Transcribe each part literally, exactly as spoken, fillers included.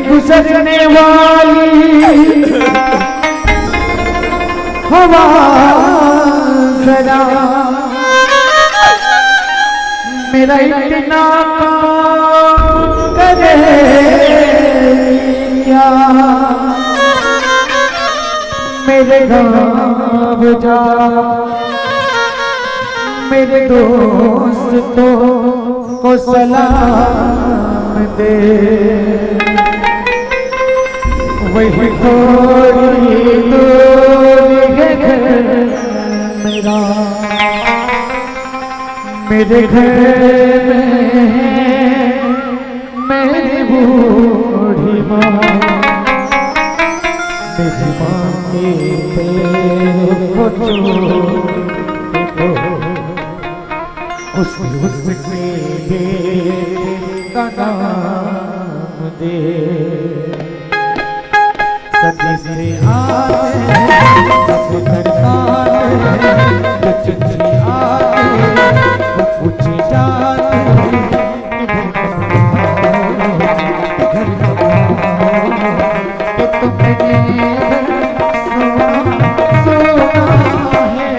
गुजरने वाली हवा जरा मेरा इतना काम करे या मेरे गाँव जा, मेरे दोस्तों को सलाम दे। वही थोड़ी दूर है घर मेरा, मेरे घर में मेरी बूढ़ी माँ, मेरी माँ के पैर को छू के तो उस, उसके बेटे का नाम दे। सदिसे आते हैं, सब करता है, जो चिट्ठी आती है, वो पूछी जाती है कि वो कब आओ, कि घर कब आओ, कि तुमने घर सोना, सोना है।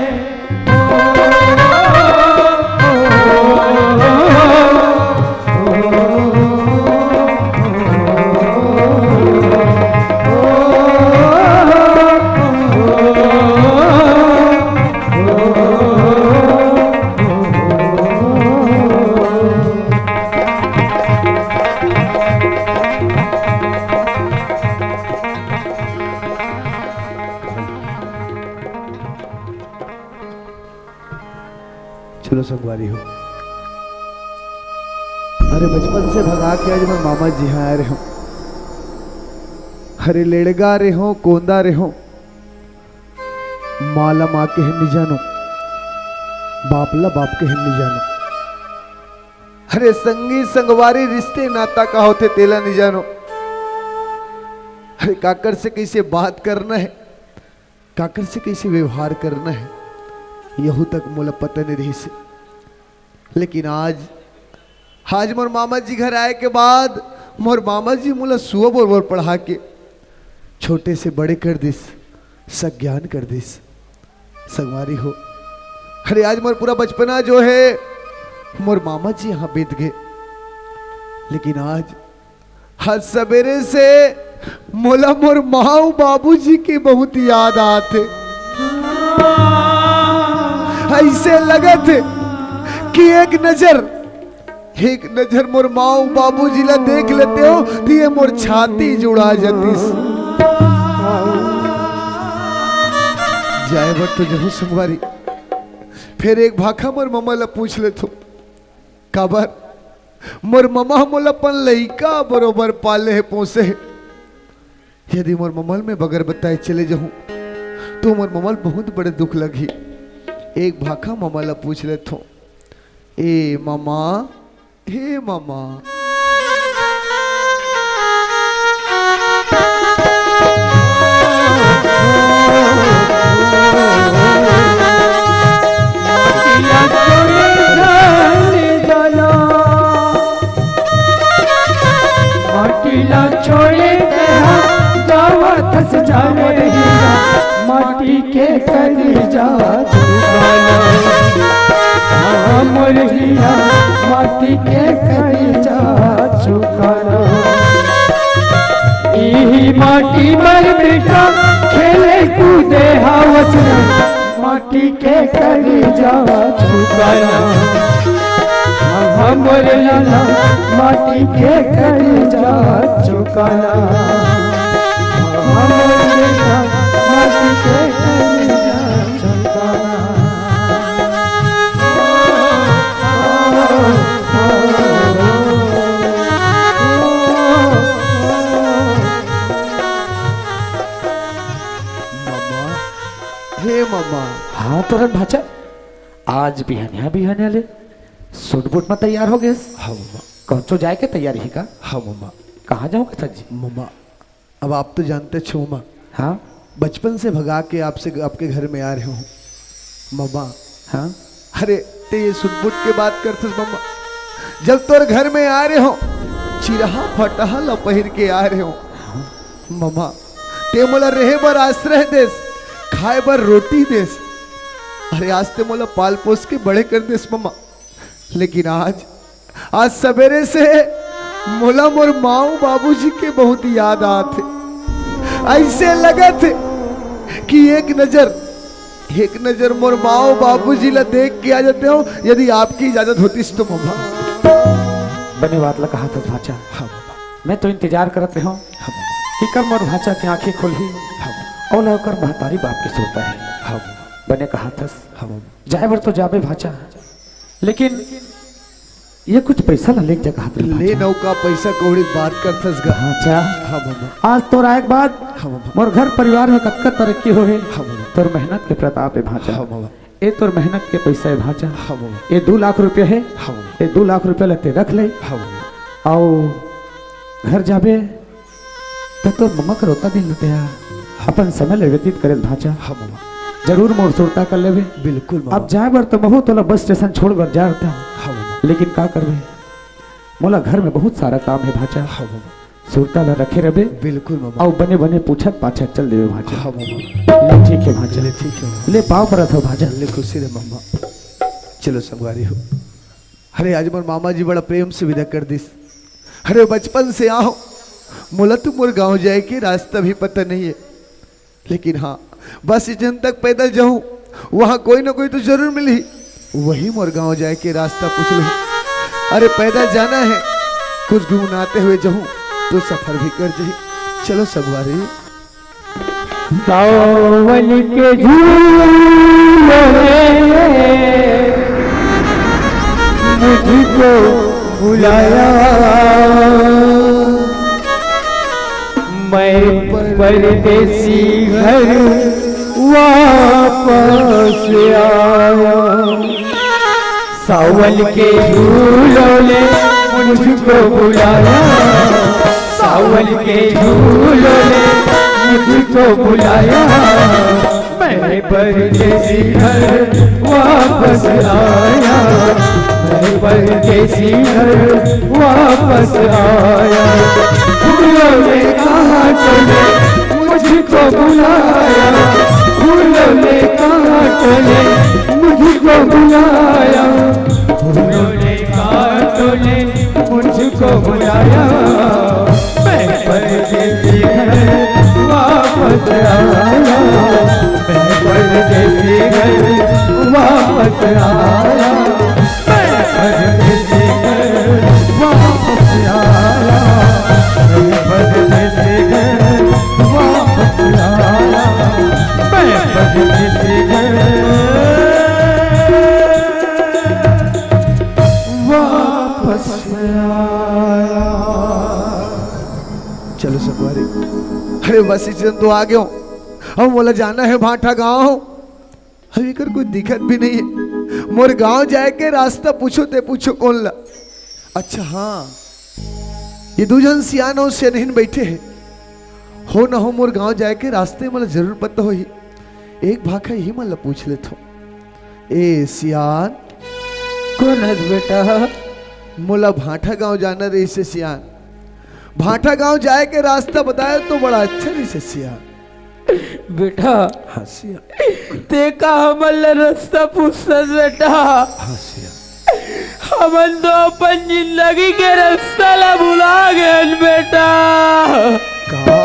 चलो संगवारी हो, अरे बचपन से भगा के आज मैं मामा जी यहाँ आए रहे हूँ। अरे लेड़गा रहे हो, कोंदा रहे हो, माँ ला माँ के हन नी जानो, बाप ला बाप के हन नी जानो। अरे संगी संगवारी रिश्ते नाता का होथे तेला नी जानो। अरे काकर से कैसे बात करना है, काकर से कैसे व्यवहार करना है, यहू तक मोला पता नहीं रहिस। लेकिन आज, आज मोर मामा जी घर आए के बाद मोर मामा जी मोला सुआ बरोबर पढ़ा के छोटे से बड़े कर दिस, सज्ञान कर दिस। संगवारी हो, अरे आज मोर पूरा बचपना जो है मोर मामा जी यहाँ बीत गए। लेकिन आज, आज सवेरे से मोला मोर माँ अउ बाबूजी के बहुत याद आथे। ऐसे लगत हे कि एक नजर, एक नजर मोर माँ अउ बाबूजी ला देख लेते हो तो ये मोर छाती जुड़ा जातिस। जाए बर तो जहूँ संगवारी, फेर एक भाखा मोर ममा ला पूछ लेथों। काबर? मोर ममा मोला अपन लइका बरोबर पाले हे, पोसे हे। यदि मोर ममा ल मैं बगर बताए चले जहूँ, तो मोर ममा ल बहुत बड़े दुख लगही। एक भाखा ममा ल पूछ लेथों, ए ममा, हे ममा। माटी ला छोड़े तेहा जावत हस जाने हीरा, माटी के करेजा चुकाना। हाँ, मोर हीरा, माटी के करेजा चुकाना। इही माटी मर बेटा खेले कूदे हावस रे, माटी के करेजा चुकाना। हमर लाला माटी के करेजा चुकाना। हमर लाला माटी के करेजा चुकाना। ममा, हे ममा। हाँ तोरन भाचा, आज बिहनिया बिहनिया ले सूट बूट म तैयार हो गेस। हाँ ममा। कहूँ जाए के तैयारी ही का? हाँ ममा। कहाँ जाहूँ कथस जी? ममा, अब आप तो जानते छो ममा। हाँ। बचपन से भगा के आपसे, आपके घर में आ रहे हूँ ममा। हाँ। अरे, ते ये सूट बूट के बात करथस ममा। जब तोर घर में आ रहे हो, चिरहा फटहा ला पहिर के आए रहे हो। ममा, ते मोला रहे बर आश्रय देस, खाए बर रोटी देस। अरे, आज ते मोला पाल पोस के बड़े कर देस ममा, लेकिन आज, आज सवेरे से मोला मोर माऊ बाबूजी के बहुत याद आत हे। ऐसे लगत हे कि एक नजर, एक नजर मोर माऊ बाबूजी ला देख के आ जाते हो, यदि आपकी इजाजत होती तो ममा। बने बात ला कहा था भांचा। हाँ ममा। मैं तो इंतजार करत रहे हूँ हाँ ममा। कि कब मोर भांचा के आंखें खुलही हाँ ममा। और ओकर महतारी बाप के सोता है। हाँ ममा। बने कहा था हाँ ममा। जाए बर तो जाबे भांचा, लेकिन ये कुछ पैसा ला लेके जा कहा था ले भांचा। नौका पैसा कौड़ी बात करथस गा। भांचा, हाँ ममा। आज तोर आए के बाद हाँ ममा। मोर घर परिवार में कतका तरक्की होहे। हाँ ममा। तोर मेहनत के प्रताप है भांचा। हाँ ममा। ए तोर मेहनत के पैसा है भांचा। हाँ ममा। ए दू लाख रुपया है। हाँ ममा। ए दू लाख रुपया ला ते रख ले। हाँ ममा। आओ घर जाबे त तोर ममा कर ओता दिन ल तेहा अपन समय ले व्यतीत करे भांचा। हाँ ममा। जरूर मोर सुरता कर लेबे। बिल्कुल ममा। अब जाए बर तो महू तोला बस स्टेशन छोड़ बर जा रहता हूँ। हाँ ममा। लेकिन का करबे, मोला घर में बहुत सारा काम है भांचा। हाँ ममा। सुरता ला रखे रहिबे। बिल्कुल ममा। अउ बने बने पूछत पाछत चल देबे भांचा। हाँ ममा। ले ठीक है भांचा। ले ठीक है ममा। ले पाँव परत हो भांचा। ले खुशी रहे ममा। चलो संगवारी हो। अरे आज मोर मामा जी बड़ा प्रेम से विदा कर दिस। अरे बचपन से आहो, मोला तो मोर गांव जाए के रास्ता भी पता नहीं है, लेकिन हाँ बस स्टैंड तक पैदल जाऊं, वहां कोई ना कोई तो जरूर मिलही, वही मोर गांव जाए के रास्ता पूछ लूं। अरे पैदल जाना है, कुछ गुनगुनाते हुए जाऊं तो सफर भी कर जाही। चलो संगवारी। सावन के झूलों ने मुझको बुलाया, मैं परदेसी घर वापस आया। सावन के झूलों ने मुझको बुलाया, सावन के झूलों ने मुझको बुलाया। मैं परदेसी घर वापस आया, मैं परदेसी घर वापस आया। फूलों ने कांटों ने मुझको बुलाया, फूलों ने कांटों ने मुझको बुलाया, फूलों ने कांटों ने मुझको बुलाया। मैं परदेसी घर वापस आया, मैं परदेसी घर वापस आया, मैं परदेसी घर वापस आया, मैं परदेसी घर वापस आया, मैं परदेसी घर वापस आया। चलो संगवारी, अरे बस स्टेशन तो आ गयो, अब मोला जाना है भांठा गांव। अभी कर कोई दिखत भी नहीं है। मोर गांव जाए के रास्ता पूछो ते पूछो कौन ला। अच्छा हाँ, ये दू झन सियान अउ सियानहिन बैठे हैं। हो ना हो मोर गांव जाए के रास्ता मोला जरूर पता होही। एक भाखा यही मन ला पूछ लेथो। ए सियान। कौन हस बेटा? मोला भांठा गांव जाना रहिसे सियान। भांठा गांव जाए के रास्ता बताए तो बड़ा अच्छा रहिसे सियान। बेटा, हाँ सियान। ते का हमन ला रास्ता पूछत बेटा? हाँ सियान। हमन तो अपन जिंदगी के रास्ता ला भुला गए हन बेटा। का?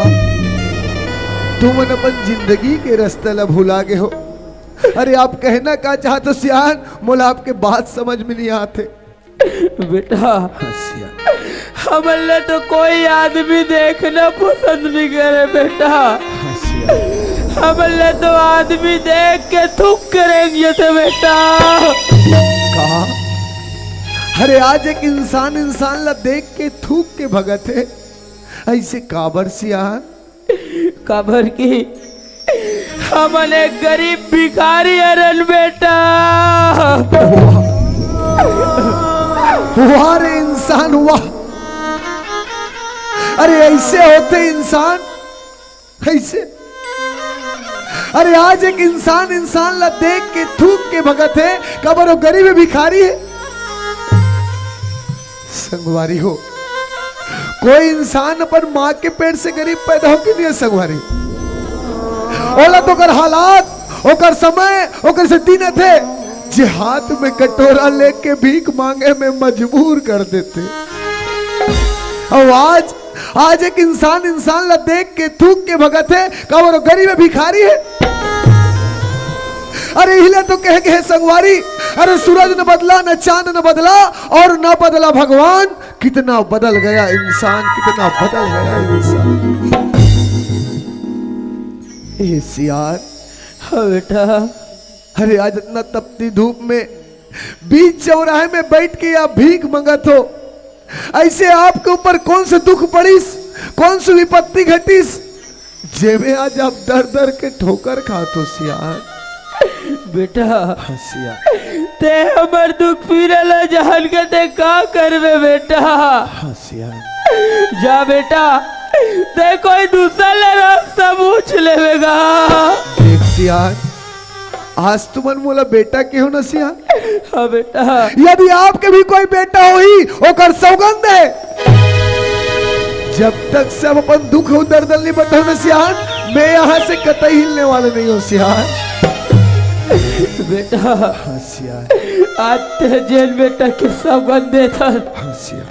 तुमन अपन जिंदगी के रास्ता ला भुला गए हो? अरे आप कहना का चाहत हो सियान, मोला आपके बात समझ में नहीं आते। बेटा, हाँ सियान। हमन ला तो कोई आदमी देखना पसंद नहीं करे बेटा। हाँ सियान। हमन ला तो आदमी देख के थूक के रेंग जथे बेटा। का? अरे आज एक इंसान इंसान ला देख के थूक के भगत है, ऐसे काबर सियान? काबर कि हमन एक गरीब भिखारी हरन बेटा। वाह रे इंसान, वाह। अरे ऐसे होथे इंसान, ऐसे। अरे आज एक इंसान इंसान ला देख के थूक के भगत है, काबर वो गरीब भिखारी है। संगवारी हो, कोई इंसान अपन माँ के पेट से गरीब पैदा होके नहीं हे संगवारी। ओला तो ओकर हालात, ओकर समय, ओकर से दिन थे, जे हाथ में कटोरा लेके भीख मांगे में मजबूर कर देथे। अउ आज, आज एक इंसान इंसान ला देख के थूक के भगत हे, काबर वो गरीब हे, भिखारी हे। अरे इहिले तो कहे गे हे संगवारी, अरे सूरज न बदला, न चांद न बदला, अउ न बदला भगवान, कितना बदल गया इंसान, कितना बदल गया इंसान। ए सियान, हाँ बेटा। अरे आज इतना तपती धूप में बीच चौराहे में बैठ के आप भीख मंगत हो, ऐसे आपके ऊपर कौन से दुख पड़िस, कौन सी विपत्ति घटिस, जेमे आज आप दर दर के ठोकर खात हो सियान? बेटा, हाँ सियान। ते हमर दुख पीरा ला जान के ते का करबे बेटा? हाँ सियान। जा बेटा, ते कोई दूसर ला रास्ता पूछ लेबे गा। देख सियान, आज तुमन मोला बेटा केहो न सियान। हाँ बेटा। यदि आपके भी कोई बेटा होही, ओकर सौगंध हे, जब तक सब अपन दुख अउ दर्द नहीं बताओ न सियान, मैं यहाँ से कतई हिलने वाला नहीं हूँ सियान। बेटा, हाँ सियान। आज ते जेन बेटा के सौगंध देथस, हाँ सियान।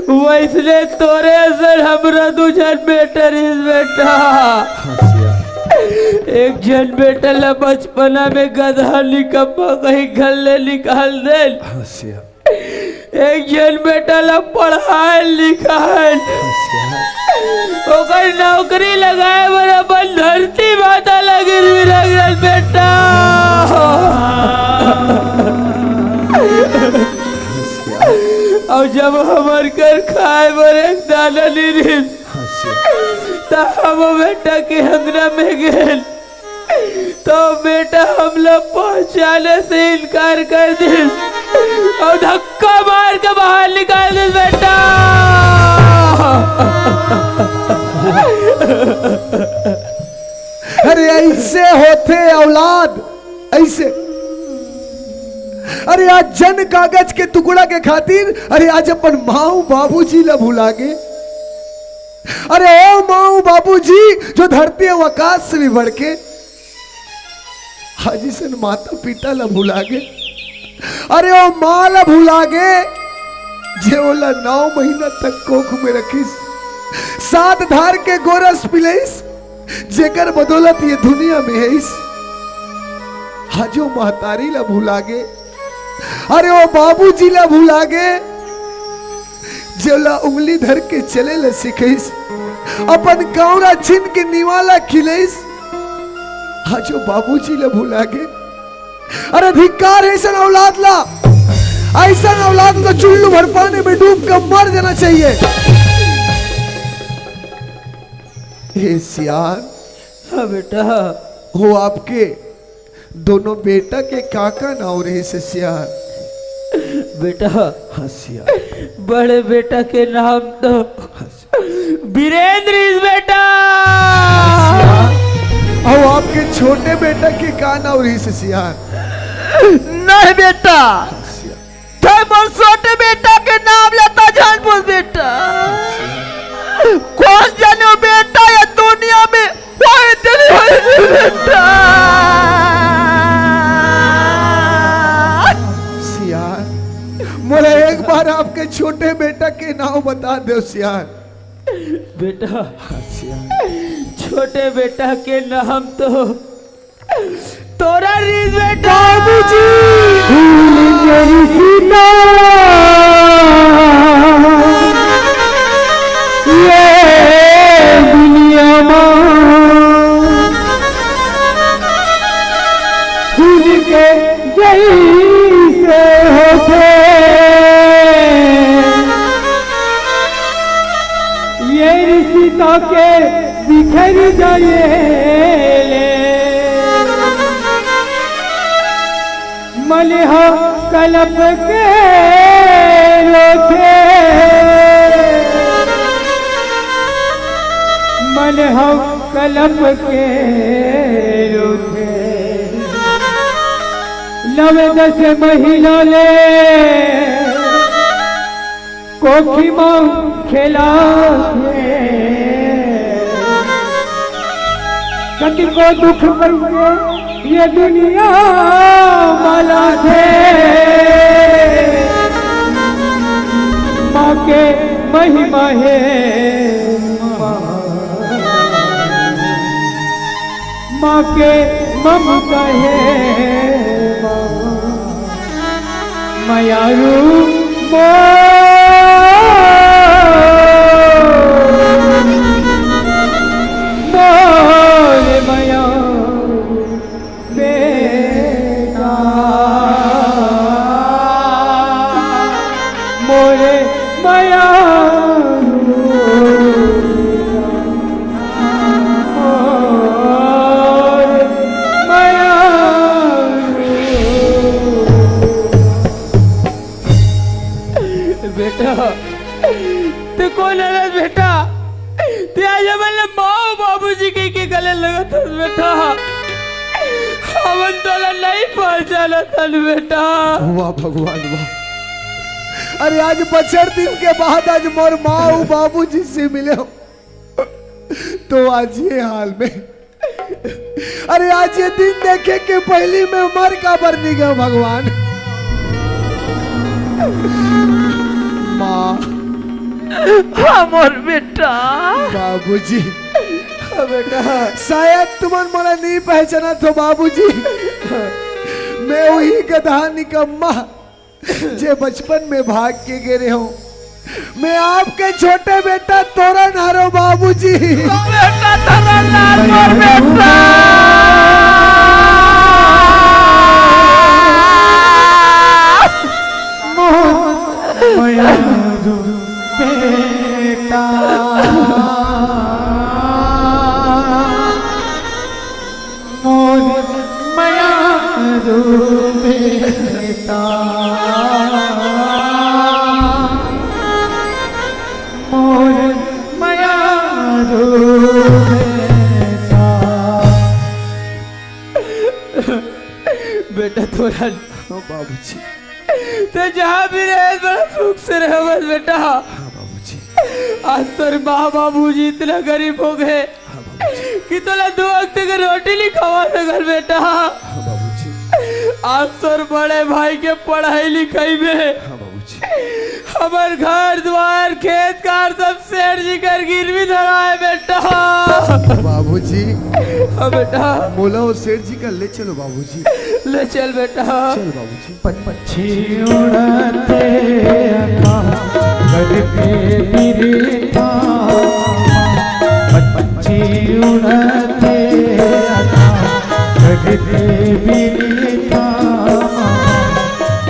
वैसने तोरे असन हमरा दू झन बेटा रहिस बेटा। हाँ सियान। एक झन बेटा ला बचपना में गदहा निकम्मा कहि घर ले निकाल देन। हाँ सियान। एक झन बेटा ला पढ़ाय लिखाय, हाँ सियान। ओकर नौकरी लगाय बर अपन धरती माता ला गिरवी रख देन बेटा। हाँ सियान। अउ जब हमर कर खाय बर एक दाना नइ रहिस, हाँ सियान। त हम बेटा के अंगना में गेन, त बेटा हमला पहचाने से इनकार कर दिस अउ धक्का मार के बाहर निकाल दिस बेटा। अरे ऐसे होथे औलाद, ऐसे। अरे आज जन कागज के टुकड़ा के खातिर, अरे आज अपन माऊ बाबूजी ला भुला गे। अरे ओ माऊ बाबूजी, जो धरती अउ आकाश से भी बढ़ के, आज अइसन माता पिता ला भुला गे। अरे ओ माँ ला भुला गे, जे ओला नौ महीना तक कोख में रखिस, सात धार के गोरस पिलइस, जेकर बदौलत ये दुनिया में हइस। आज ओ महतारी ला भुला गे, अरे ओ बाबूजी ला भुला गे, जेला उंगली धर के चले ला सिखइस, अपन कौरा छीन के निवाला खिलइस। आज ओ बाबूजी ला भुला गे। अरे धिक्कार हे अइसन औलाद ला, अइसन औलाद ला चुल्लू भर पानी में डूब के मर जाना चाहिए। हे सियान, हाँ बेटा। हो आपके दोनों बेटा के का का नाव रहिस सियान? बेटा, हाँ सियान। बड़े बेटा के नाम तो हाँ सियान। वीरेंद्र रहिस बेटा। अउ आपके छोटे बेटा के का नाव रहिस सियान? नहीं बेटा, हाँ सियान। तैं मोर छोटे बेटा के नाम ला त झन बोल बेटा। कोन जनी बेटा ये दुनिया में होय तेरी होय बेटा। सियान, मोला एक बार आपके छोटे बेटा के नाम बता देव सियान। बेटा, हाँ सियान। छोटे बेटा के नाम तो तोरा रहिस बेटा। बाबूजी। भूल गई सीता ये दुनिया माँ। फूल के जैसे होथे ये रिश्ता के बिखर जाए ले। मन ह कलप के रोथे, मन ह कलप के रोथे। नव दस महीना ले कोखी माँ खेला थे। कतिको दुख पइसे ये दुनिया म लाथे। माँ के महिमा हे महा-, माँ के ममता हे महा-, मयारू मोर, मोर मयारू बेटा, मोर मयारू, मोर मयारू। बेटा, तैं कोन हरस बेटा? तैं आज हमन ला माँ अउ बाबूजी कहिके गले लगत हस बेटा। हमन तोला नइ पहचानत हन बेटा। वाह भगवान वाह। अरे आज बछर दिन के बाद आज मोर माँ अउ बाबूजी से मिले हों, तो आज ये हाल में। अरे आज ये दिन देखे के पहिली मैं मर काबर नइ गेंव भगवान। माँ। हाँ मोर बेटा। बाबूजी। हाँ बेटा। शायद तुमन मोला नइ पहचानत हो बाबूजी। मैं उही गधा निकम्मा जे बचपन में भाग के गे रहेंव, मैं आपके छोटे बेटा तोरन हरों बाबूजी। बेटा तोरन लाल मोर बेटा। मोर मयारू बेटा। मोर मयारू बेटा, मोर मयारू बेटा। बेटा तोरन। हाँ बाबूजी। तैं जहाँ भी रहे बड़ा सुख से रहे बस बेटा। हाँ बाबूजी। आज तोर माँ बाबूजी इतना गरीब हो गए हाँ बाबूजी। कि तोला दो वक्त के रोटी नइ खवा सकन बेटा। हाँ बाबूजी। आज तोर बड़े भाई के पढ़ाई लिखाई में हाँ बाबूजी। हमर घर द्वार खेत खार सब सेठ जी कर गिरवी धरा हे बेटा। बाबूजी। हाँ बेटा। मोला वो सेठ जी कर ले चलो बाबूजी। ले चल बेटा। चल बाबूजी। पंछी उड़ते आकाश करके बिरता, पंछी उड़ते आकाश करके बिरता,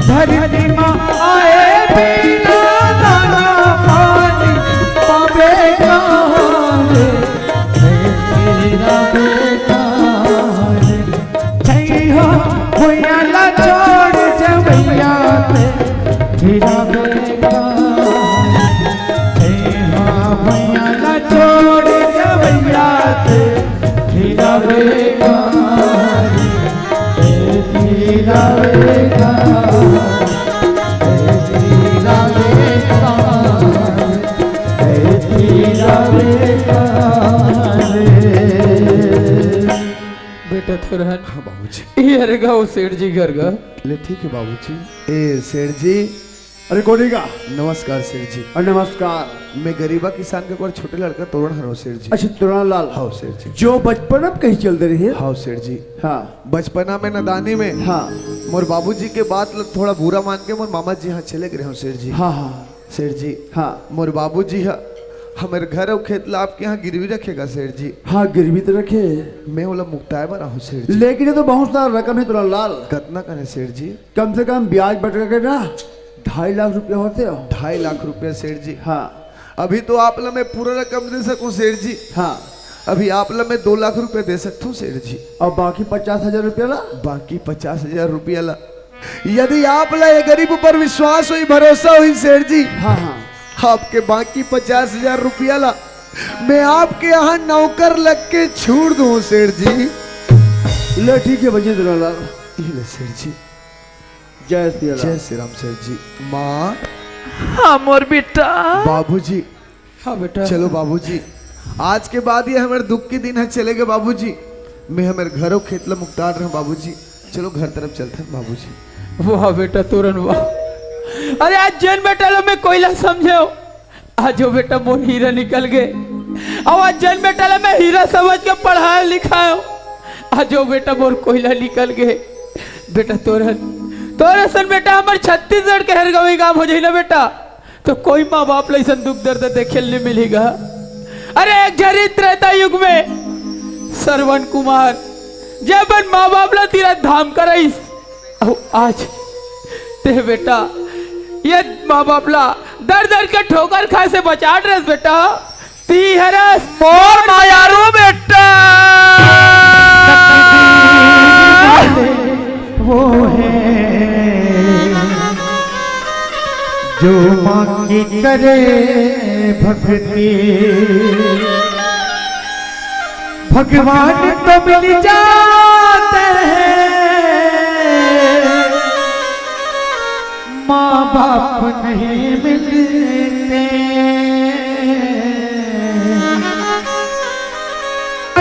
धरती मा आए बिना दाना पानी पाबे कहाँ रे, तेरा बेटा रे। जइहा भुइयां ला छोड़ जवइया ते, फिरा बेकार। जइहा भुइयां ला छोड़ जवइया ते, फिरा बेकार। ए, फिरा बेकार। ए, फिरा बेकार। ए, फिरा बेकार। बेटा तोरन। हाँ बाबूजी। ये अरे गा वो सेठ जी घर गा। ले ठीक है बाबूजी। ए सेठ जी। अरे कोनी गा। नमस्कार सेठ जी। अरे नमस्कार। मैं गरीबा किसान के एक छोटे लड़का तोरन हरों सेठ जी। अच्छा तोरन लाल। हाँ सेठ जी। जो बचपना में कहीं चल दे रही है। हाँ सेठ जी। हाँ। बचपना में नादानी में हाँ। मोर बाबूजी के बात ल थोड़ा बुरा मान के मोर मामा जी यहाँ चले गए हूँ सेठ जी। हाँ हाँ। सेठ जी। हाँ। मोर बाबूजी ह हमर घर अउ खेत ला आपके यहाँ गिरवी रखे गा सेठ जी। हाँ गिरवी तो रखे। मैं ओला मुक्ताए बर आहूँ सेठ जी। लेकिन ये तो बहुत सारा रकम है तोरन लाल। कतना कन हे सेठ जी? कम से कम ब्याज बटका के ना ढाई लाख रुपया होथे। ढाई लाख रुपया सेठ जी। हाँ। अभी तो आप ला मैं पूरा रकम दे सकूँ सेठ जी। हाँ। अभी आप ला मैं दो लाख रुपया दे सकथों सेठ जी। अउ बाकी पचास हजार रुपया ला? बाकी पचास हजार रुपया ला यदि आप ला ये गरीब ऊपर विश्वास होही, भरोसा होही सेठ जी, हाँ, हाँ। आपके बाकी पचास हजार रुपया ला मैं आपके यहाँ नौकर लग के छोड़ दूँ सेठ जी। ले ठीक है भैया दुलाल। ये ले सेठ जी। जय श्री राम। जय श्री राम सेठ जी। माँ। हाँ मोर बेटा। बाबूजी। हाँ बेटा। चलो बाबूजी, आज के बाद ये हमर दुख के दिन ह चले गे बाबूजी। मैं हमर घर अउ खेत ल मुगतान रहूं बाबूजी। चलो घर तरफ चलथन बाबूजी। वाह बेटा तोरन वाह। अरे आज जेन बेटा ल मैं कोयला समझेंव, आज ओ बेटा मोर हीरा निकल गे। अउ आज जेन बेटा ल मैं हीरा समझ के पढ़ाय लिखाय, आज ओ बेटा मोर कोयला निकल गे। बेटा तोरन, तोर असन बेटा हमर छत्तीसगढ़ के हर गंवई गांव हो जाही ना बेटा, त कोई माँ बाप ल अइसन दुख दर्द देखे ल नइ मिलही गा। अरे एक झरी त्रेता युग में सरवन कुमार जे अपन माँ बाप ल तीरथ धाम करइस, अउ आज तें बेटा ये माँ बाप ल दर दर के ठोकर खाय से बचा डरस बेटा। तीहरस मोर मयारू बेटा। वो है जो माँ की करे भक्ति, भगवान तो मिल जाते हैं, माँ बाप नहीं मिलते।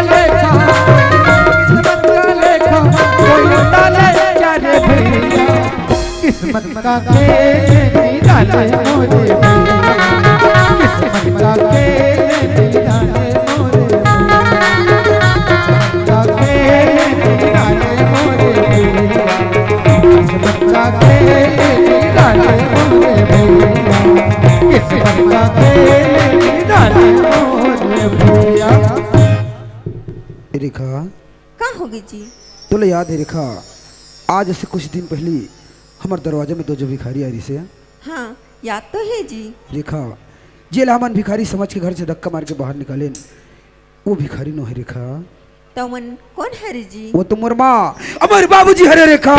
लेखा, किस्मत का लेखा, कोई ना ले जा रे भैया। किस्मत का खेल निराले मोरे भैया। किस्मत का खेल निराले मोरे भैया। किस्मत का खेल निराले मोरे भैया। किस्मत का खेल निराले मोरे भैया। किस्मत का खेल निराले मोरे भैया। रेखा, का होगे जी? तोला याद हे रेखा, आज से कुछ दिन पहिली हमर दरवाजा में दो जो भिखारी आय रिहिसे। हाँ, याद तो हे जी। रेखा, जेला हमन भिखारी समझ के घर से धक्का मार के बाहर निकालेन, वो भिखारी नो हे रेखा। त ओमन कोन हरे जी? वो तो मोर माँ, हमर बाबूजी हरे रेखा।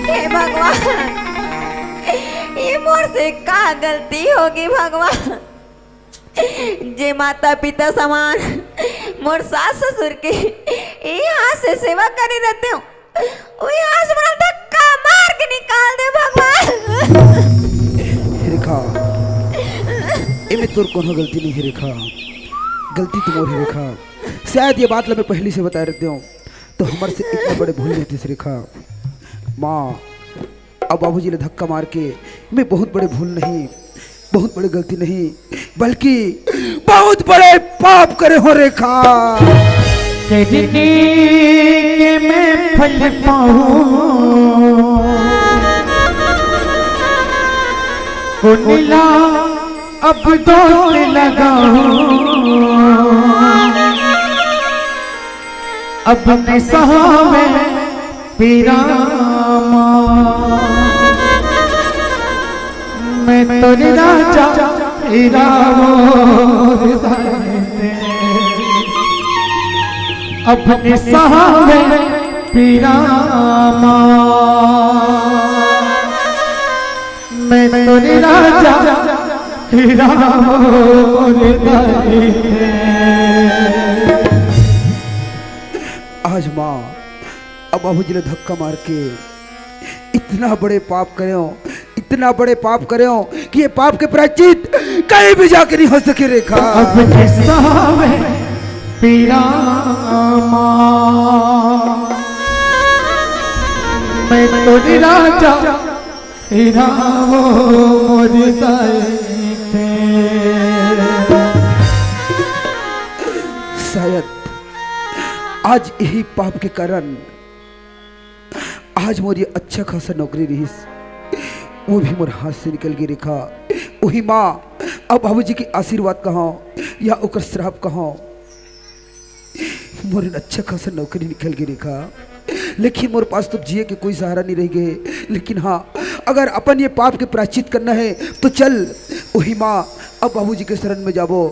हे भगवान, ये मोर से का गलती होगे भगवान? जे माता पिता समान मोर सास ससुर के ए हाथ से सेवा करे रहते हो, ओही हाथ से मोला धक्का मार के निकाल दे भगवान। हे रेखा, एमे तोर कोनो गलती नहीं हे रेखा, गलती तो मोर हे रेखा। शायद ये बात ला मैं पहली से बताए रहते हूँ तो हमर से इतना बड़े भूल नहीं होती रेखा। माँ, अब बाबूजी ले धक्का मार के मैं बहुत बड़े भूल नहीं, बहुत बड़े गलती नहीं, बल्कि बहुत बड़े पाप करे हो रेखा। कजनी के मैं फल पाऊं, कुंडला अब दोष लगाऊं। अब निसहावे पीरा माँ, मैं तोरे राजा हीरा मोर दाई। अब निसहावे पीरा माँ, मैं तोरे राजा हीरा मोर दाई। आज माँ, अब बाबूजी ले धक्का मार के इतना बड़े पाप करे हो, इतना बड़े पाप करे हो कि ये पाप के प्रायश्चित कहीं भी जाके नहीं हो सके रेखा। अब निसहावे पीरा माँ, मैं तोरे राजा हीरा मोर दाई। शायद आज यही पाप के कारण आज मोर ये अच्छा खासा नौकरी रहिस, वो भी मोर हाथ से निकल गे रेखा। वही माँ, अब बाबूजी के आशीर्वाद कहाँ या ओकर श्राप कहाँ? मोर अच्छा खासा नौकरी निकल गे रेखा, लेकिन मोर पास तो जिए के कोई सहारा नहीं रह गए। लेकिन हाँ, अगर अपन ये पाप के प्रायश्चित करना है तो चल वही माँ, अब बाबूजी के शरण में जाबो,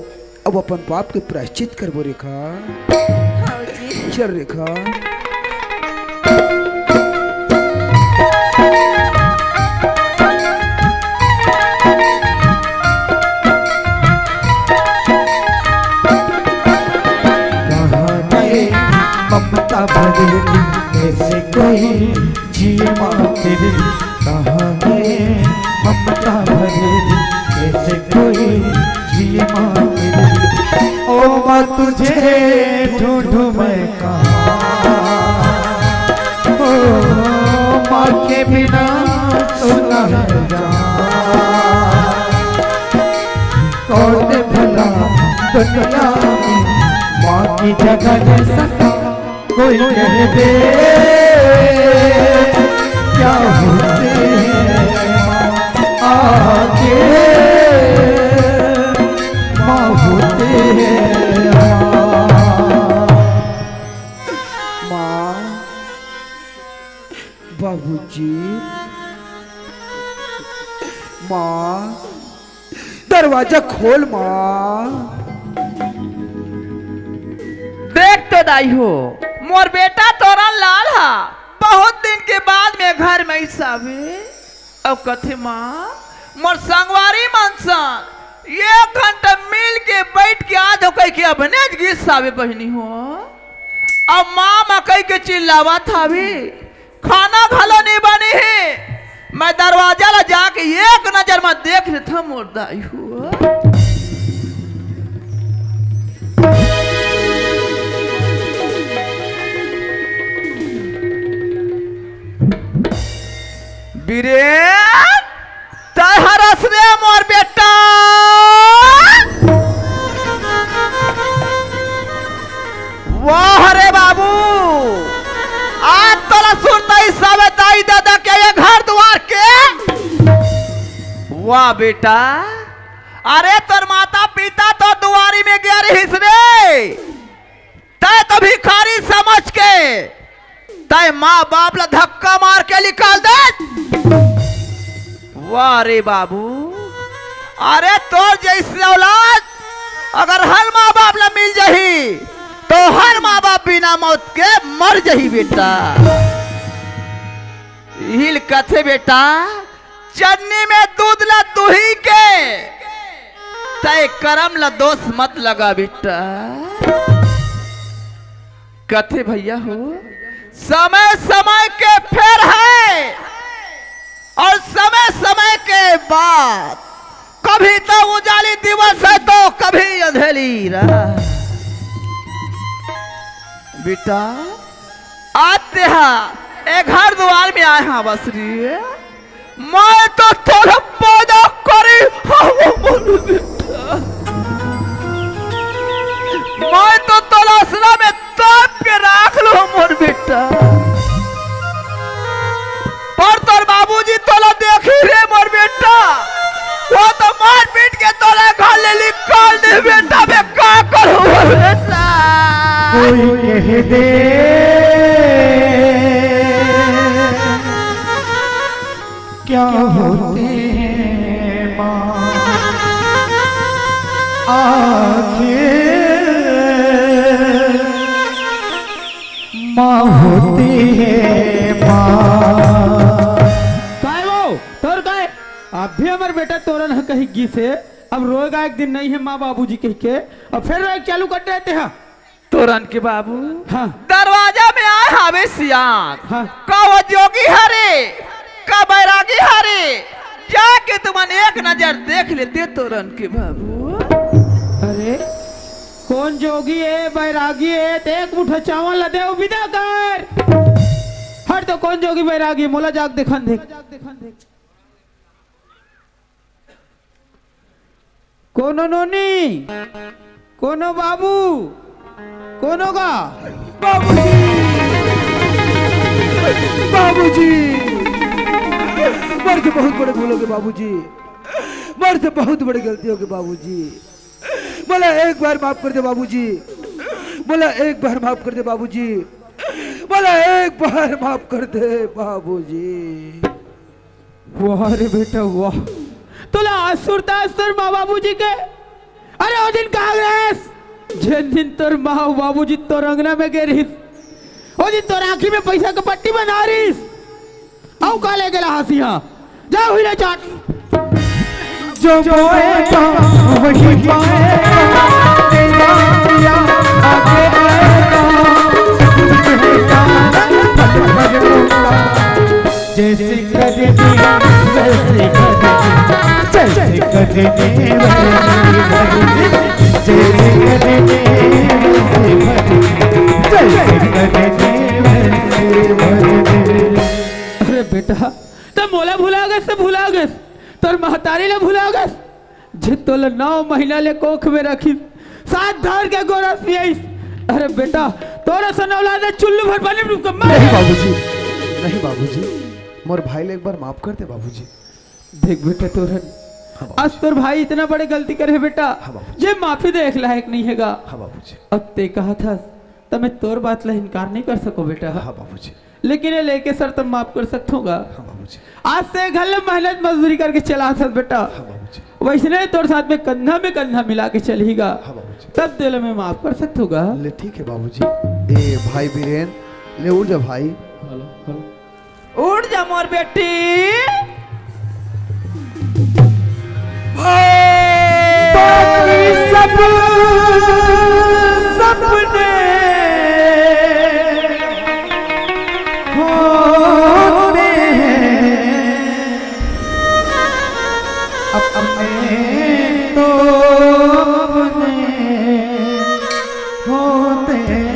अब अपन पाप के प्रायश्चित करबो रेखा। हाँ जी। चल रेखा। कहाँ गए ममता भरे दिन, कैसे कोई जिए माँ तेरे, कहाँ गए? ममता भरे कैसे कोई भी माँ मिली। ओ माँ, तुझे ढूंढूं मैं कहाँ? ओ माँ के बिना सुना है जहाँ। कौन भला दुनिया में माँ की जगह ले सका? कोई कह दे, क्या होते हैं माँ? आखिर माँ होते हैं माँ? माँ, बाबूजी, माँ, दरवाजा खोल माँ। देख तो दाई हो, मोर बेटा तोरन लाल हा बहुत दिन के बाद में घर में आइस हावे। अउ कथे माँ, मोर संगवारी मन सन एक घंटा मिल के बैठ के आ जाओ कहिके अबनेच गिस हावे बहिनी हो। अब माँ मकई के चिल्लावत हावे, खाना घलो नइ बने हे। मैं दरवाजा ला जाके एक नजर म देख लेथव मोर दाई हो। बीरेन, तैं हरस रे मोर बेटा। वाह रे बाबू, आज तोला सुरता आइस हावे दाई ददा के ये घर दुवार के। वाह बेटा, अरे तोर माता पिता तो दुवारी में गे रहिस रे, तैं तो भिखारी समझ के तैं माँ बाप ला धक्का मार के निकाल दे। वाह रे बाबू, अरे तोर जइसे औलाद अगर हर माँ बाप ला मिल जाही तो हर माँ बाप बिना मौत के मर जाही बेटा। इही ल कथे बेटा, चन्नी में दूध ला दुही के, तैं करम ला दोष मत लगा बेटा। कथे भैया हो, समय समय के फेर हे अउ समय समय के बात, कभी तो उजाली दिवस हे तो कभी अंधेरी रात। बेटा, आज तेहा ए घर दुवार में आए हस रे, मैं तो तोला पैदा करे हवं मोर बेटा। मैं तो तोला असरा में दाब के राख लुहूं मोर बेटा। पर तोर बाबूजी तोला देखही रे मोर बेटा, ओ तो मार पीट के तोला घर ले निकाल दिही बेटा। मैं का करहूं मोर बेटा? कोई कह दे क्या होते हैं माँ आखिर, माँ होती है माँ। काय वो? तोर काय? अभी हमर बेटा तोरन ह कहि गिस हे, अब रोएगा एक दिन नहीं है माँ बाबूजी कहि के, अब फिर रोए चालू कर देते हैं। तोरन के बाबू, हाँ। दरवाजा में आए हावे सियान। हाँ। का वो जोगी हरे, का बैरागी हरे, जाके तुमन एक नजर देख लेते तोरन के बाबू। अरे, कोन जोगी हे, बैरागी हे, ते एक मुठा चावल ला दे, विदा कर। हट तो, कोन जोगी बैरागी, मोला जाके देखन दे। कोनो नोनी, कोनो बाबू, कोनो गा? बाबूजी, बाबूजी, मोर से बहुत बड़े भूल होगे बाबूजी, मोर से बहुत बड़े गलती होगे बाबूजी, मोला एक बार माफ कर दे बाबूजी, मोला एक बार माफ कर दे बाबूजी, मोला एक बार माफ कर दे बाबूजी। वाह रे बेटा, वाह। तोला आज सुरता आइस तोर माँ बाबूजी के? अरे, ओ दिन कहाँ गे रहेस? जेन दिन तोर माँ अउ बाबूजी तोर अंगना में गे रहिस, ओ दिन तोर आँखी में पैसा के पट्टी बंधा रहिस। अउ का ले गेला हँसिया? जा हुई ले चाट। जो बोएगा वही पाएगा, तेरा दिया आगे आएगा, सब कुछ है जाना, पल भर होगा। जैसे करेगी, वैसे करेगी। अरे बेटा, त मोला भुला गस, त भुला गस, तोर महतारी ला भुला गस, जे तोला नौ महीना ले कोख में रखिस, साथ धर के गोरस पियाइस। अरे बेटा, तोर असन औलाद ला चुल्लू भर पानी में डूब के मर। नहीं बाबूजी, नहीं बाबूजी, मोर भाई ला एक बार माफ कर दे बाबूजी। देख बेटा तोरन, हाँ बाबूजी। आज तोर भाई इतना बड़े गलती करे हे बेटा, हाँ बाबूजी। जे माफी दे एक लायक नहीं हेगा। हाँ बाबूजी। अब ते कहा था, त मैं तोर बात ला इनकार नहीं कर सको बेटा। हाँ बाबूजी। लेकिन ये लेके सर तब माफ कर सकत होगा। हाँ बाबूजी। आज से घर ले मेहनत मजदूरी करके चला सक बेटा। हाँ बाबूजी। वैसने तोर साथ में कंधा में कंधा मिला के चलेगा। हाँ बाबूजी। तब तेला मैं माफ कर सकत होगा। ले ठीक है बाबूजी। ए भाई बीरेन, ले उठ जा भाई। Hello, hello. उठ जा मोर बेटी। बाकी सब सपने होते हैं, अपने तो अपने होते हैं।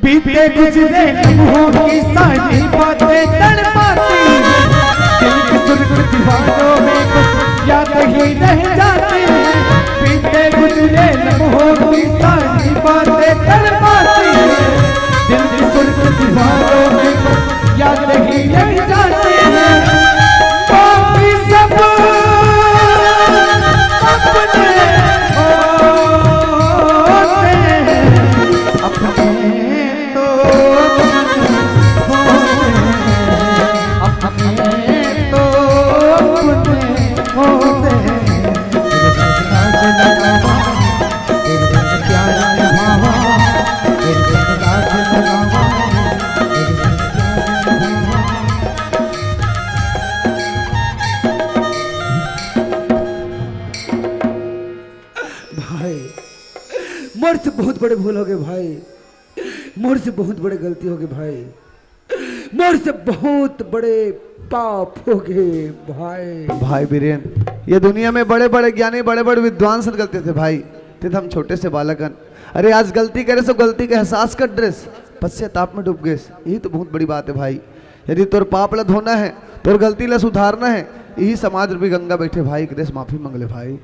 बीते गुजरे लम्हों की सारी बातें तड़पाती हैं। दिल की सुर्ख दीवारों में कुछ याद ही रह जाती है। बीते गुजरे लम्हों की सारी बातें तड़पाती हैं। दिल की सुर्ख दीवारों में कुछ याद ही रह जाती है। बाकी सब अपने होते हैं, अपने तो अपने होते हैं, अपने तो अपने होते हैं। तेरे संग राज लगावा, तेरे संग प्यार निभावा, तेरे संग राज लगावा, तेरे संग प्यार निभावा। भाई, मोर से बहुत बड़े भूल हो गए भाई, मोर से बहुत बड़े गलती हो गए भाई, मोर से बहुत बड़े पाप हो गए भाई। भाई बीरेन, ये दुनिया में बड़े-बड़े ज्ञानी, बड़े-बड़े विद्वान सन गलती थे भाई, ते हम छोटे से बालक हन। अरे आज गलती करे सो गलती के एहसास कर ड्रेस, पश्चाताप में डूब गेस, यही तो बहुत बड़ी बात है भाई। यदि तोर पाप ला धोना है, तोर गलती ला सुधारना है, यही समाज रूपी गंगा बैठे भाई, एक ड्रेस माफी मांग ले भाई।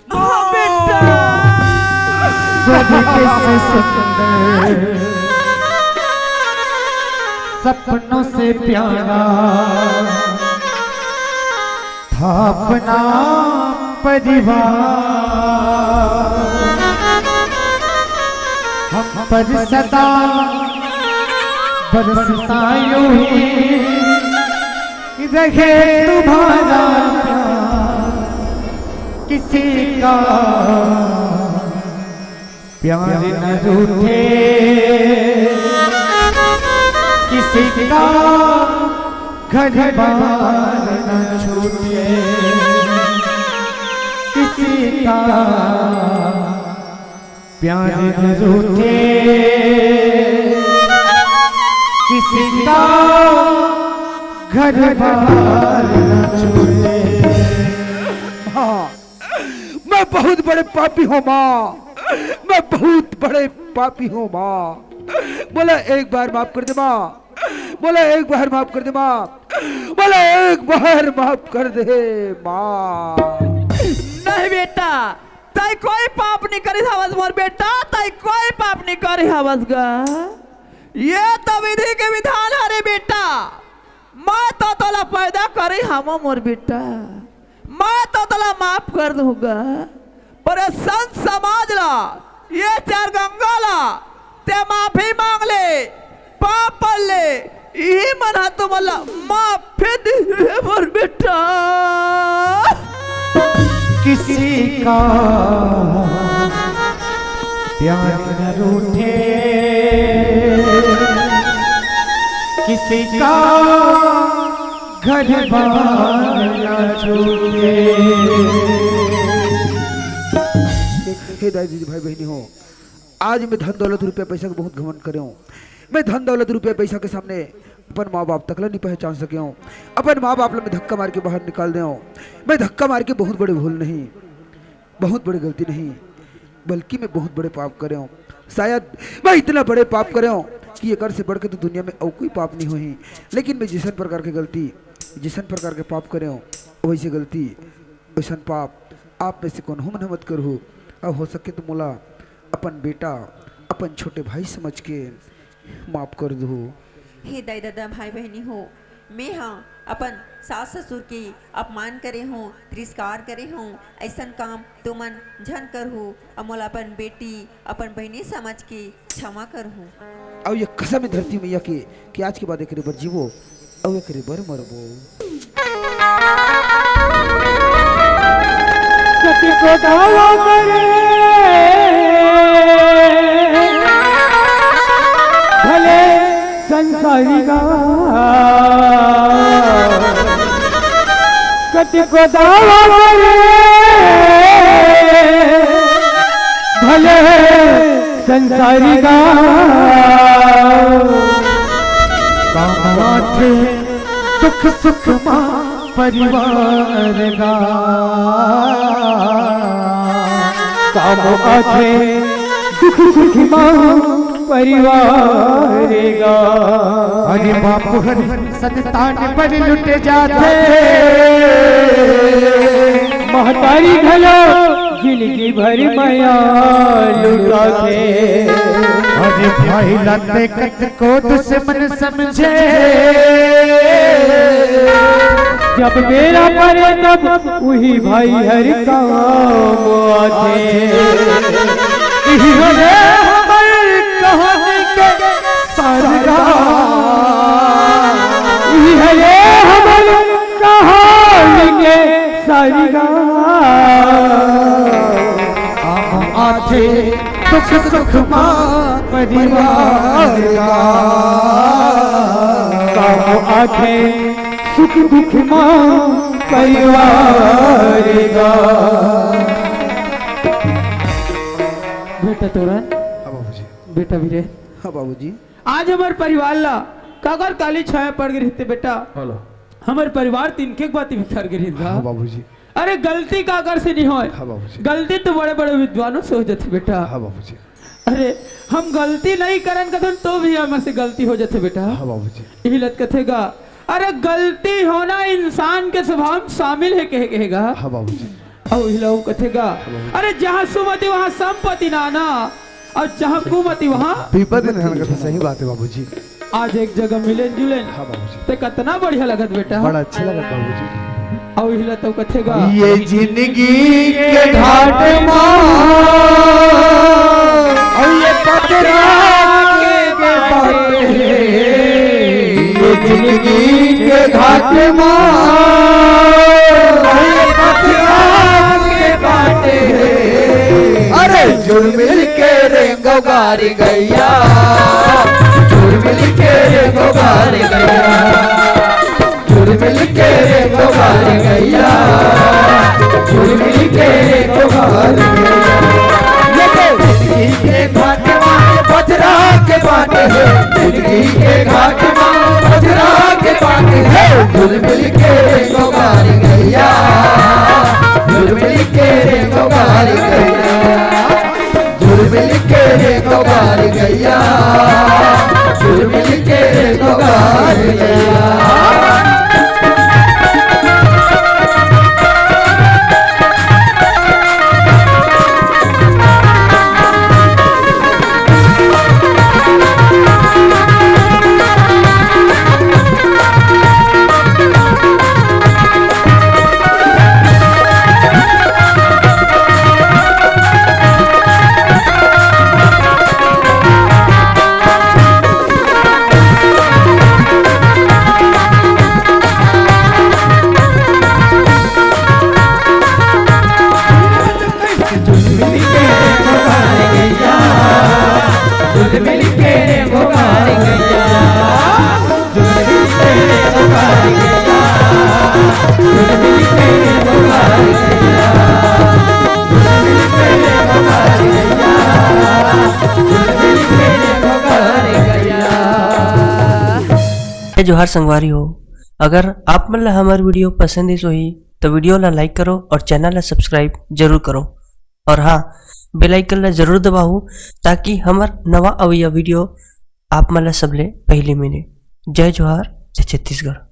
हाँ बेटा। स्वर्ग से सुंदर, सपनों से प्यारा था अपना परिवार। हम पर सदा बरसता यूं ही रहे तुम्हारा प्यार, किसी का प्यार न रूठे, किसी का घर बार न छूटे, किसी का प्यार न रूठे, किसी का घर बार न छूटे। हाँ, मैं बहुत बड़े पापी हूँ माँ, मैं बहुत बड़े पापी हूँ माँ। बोला एक बार माफ कर दे माँ, बोला एक बार माफ कर दे माँ, बोला एक बार माफ कर दे माँ। नहीं बेटा, तै कोई पाप नहीं करिस हवस मोर बेटा, तै कोई पाप नहीं करिस हवस गा। ये तो विधि के विधान हरे बेटा। मैं तो तोला पैदा करे हवं मोर बेटा, मैं तो तोला माफ कर दूंगा। पर ये संत समाज ला, ये चार गंगा ला, ते माफी मांग ले, पाप पड़ ले, इही मन ह तुमन ला माफी दिहे मोर बेटा। किसी का प्यार न रूठे, किसी का घर बार न छूटे। हे दाई दीदी भाई बहनी हो, आज मैं धन दौलत रुपया पैसा के बहुत घमंड करे हूँ। मैं धन दौलत, रुपया पैसा के सामने अपन माँ बाप तक ला नहीं पहचान सके हूँ। अपन माँ बाप ला मैं धक्का मार के बाहर निकाल दे हूँ। मैं धक्का मार के बहुत बड़े भूल नहीं, बहुत बड़े गलती नहीं, बल्कि मैं बहुत बड़े पाप करे हूँ। शायद मैं इतना बड़े पाप करे हूँ कि एकर से बढ़ के तो दुनिया में अउ कोई पाप नहीं होही। लेकिन मैं जिसन प्रकार के गलती, जिसन प्रकार के पाप करे हूँ, वैसे गलती, वैसन पाप आप में से कोनो मन ह मत करहु। अउ हो सके तो मोला अपन बेटा, अपन छोटे भाई समझ के माफ कर दू। हे दाई ददा, भाई बहिनी हो, मैं ह अपन सास ससुर के अपमान करे हूँ, तिरस्कार करे हूँ, ऐसन काम तुमन झन करहु। अउ मोला अपन बेटी, अपन बहिनी समझ के क्षमा करहु। अउ ये कसम हे धरती मैया के कि आज के बाद एकरे बर जीबो अउ एकरे बर मरबो। कतिको दावा करे भले संसारी गा, कतिको दावा करे भले संसारी गा, काम आथे दुख सुख मा परिवार गा। काम आथे दुख सुख मा परिवार गा। अरे बापू हर संतान पर लुट जाथे। महतारी घलो जिंदगी भर मया लुटाथे। अरे भाई लाते कतको दुश्मन समझे। जब बेरा परे तब उही भाई हर काम आथे। इही हरे हमर कहानी के सार गा। इही हरे हमर कहानी के सार गा। काम आथे दुख सुख मा परिवार गा। काम आथे सुख दुख मा परिवार गा। बेटा तोरन, हाँ बाबूजी। बेटा बीरेन, हाँ बाबूजी। आज हमर परिवार ला काकर काली छाया पड़ गे रहिते बेटा। हेलो। हमर परिवार तिनके के बात बिखर गे रहित गा। हाँ बाबूजी। अरे गलती काकर से नहीं होय। हाँ बाबूजी। गलती तो बड़े बड़े विद्वानों से हो जाथे बेटा। हाँ बाबूजी। अरे हम गलती नहीं करन कथन तो भी हमर से गलती हो जाथे बेटा। हाँ बाबूजी। इही लत कथे गा, अरे गलती होना इंसान के स्वभाव में शामिल हे कहे, कहे गा। हाँ बाबूजी। अउ इही ला अउ कथे गा, हाँ बाबूजी। अरे जहाँ सुमति वहाँ संपत्ति नाना, अउ जहाँ कुमति वहाँ विपत्ति नाना। कथे, सही बात हे बाबूजी। आज एक जगह मिलेन जुलेन। हाँ बाबूजी। ते कतना बढ़िया लगत बेटा। बड़ा अच्छा लगत बाबूजी। अउ इही ला तो कथे गा। ये जिंदगी के घाट मा, अउ ये पथरा के बाटे, ये जिंदगी के घाट मा, अउ ये पथरा के बाटे। अरे जुड़ मिल के रेंगो गारी गैया, जुड़ मिल के रेंगो गारी गैया, जुड़ मिल के रेंगो गारी गैया, जुड़ मिल के रेंगो गारी गैया। ये तो जिंदगी के घाट मा पथरा के बाटे हे, जिंदगी के घाट मा पथरा के बाटे हे। जुड़ मिल के रेंगो गारी गैया, जुड़ मिल के रेंगो गारी गैया। जुड़ मिल के रेंगो गारी गैया, जुड़ मिल के रेंगो गारी गैया। जोहार संगवारी हो, अगर आप मन ला हमर video पसंद आइस होही, तो video ला like करो और channel ला subscribe जरूर करो। और हाँ, bell icon ला जरूर दबाओ, ताकि हमर नवा अवइया video आप मन ला सबले पहली मिले। जय जोहार, जय छत्तीसगढ़।